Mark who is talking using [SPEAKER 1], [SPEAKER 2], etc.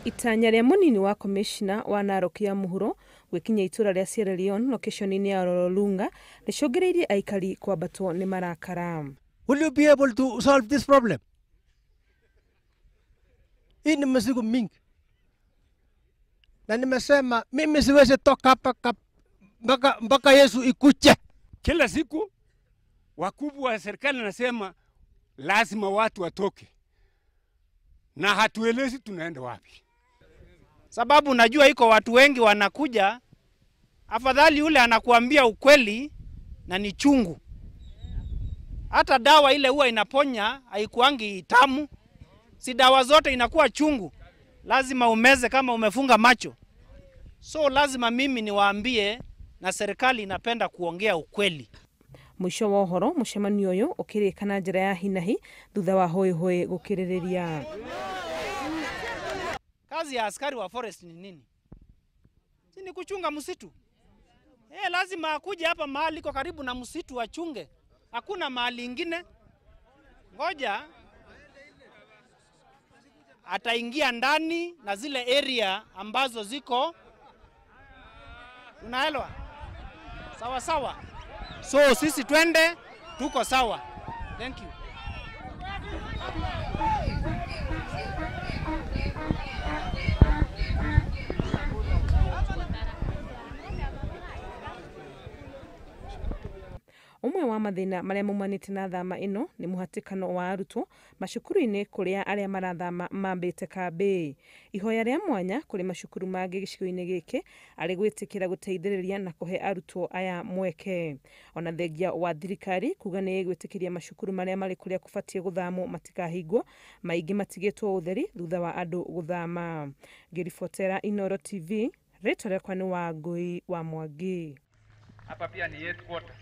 [SPEAKER 1] Itanya rĩa mũnini wa komishina wa Narok ya mũhuro gwĩkinyia itũra rĩa Sierra Leone lokeshoni-inĩ ya Ololulunga rĩcũngĩrĩirie aikari kwambatwo nĩ marakara.
[SPEAKER 2] Will you be able to solve this problem? Hii ni mzigo mingi, na nimesema mimi siwezi toka hapa mpaka Yesu ikuche.
[SPEAKER 3] Kila siku wakubwa wa serikali nasema lazima watu watoke, na hatuelezi tunaenda wapi.
[SPEAKER 4] Sababu najua iko watu wengi wanakuja, afadhali yule anakuambia ukweli na ni chungu. Hata dawa ile huwa inaponya haikuangi tamu. Si dawa zote inakuwa chungu. Lazima umeze kama umefunga macho. So lazima mimi niwaambie, na serikali inapenda kuongea ukweli.
[SPEAKER 1] Mwisho wa ũhoro mũcemanio ũyũ ũkĩrĩka na njĩra ya hinahi thutha wa hũihũi gũkĩrĩrĩria.
[SPEAKER 4] Kazi ya askari wa forest ni nini? Si ni kuchunga msitu. Lazima akuje hapa mahali iko karibu na msitu achunge. Hakuna mahali ingine. Ngoja ataingia ndani na zile area ambazo ziko, unaelewa? Sawa sawa. So sisi twende, tuko sawa. Thank you.
[SPEAKER 1] Ũmwe wa mathĩna marĩa maumanĩte na thama ĩno nĩ mũhatĩkano wa arutwo macukuru-inĩ kũrĩa arĩa marathama mambĩte kambĩ. Ihoya rĩa mwanya kũrĩ macukuru mangĩ gĩcigo-inĩ gĩkĩ arĩ gwĩtĩkĩra gũteithĩrĩria na kũhe arutwo aya mweke. Ona thengia wa thirikari kuga nĩ ĩgwĩtĩkĩria macukuru marĩa marĩ kũrĩa kũbatiĩ gũthamwo matikahingwo, maingĩ matigĩtwo ũtheri thutha wa andũ gũthama. Ngĩribotera Inooro TV, rĩtwa rĩakwa nĩ Wangũi wa Mwangi.
[SPEAKER 5] Hapa pia ni headquarters.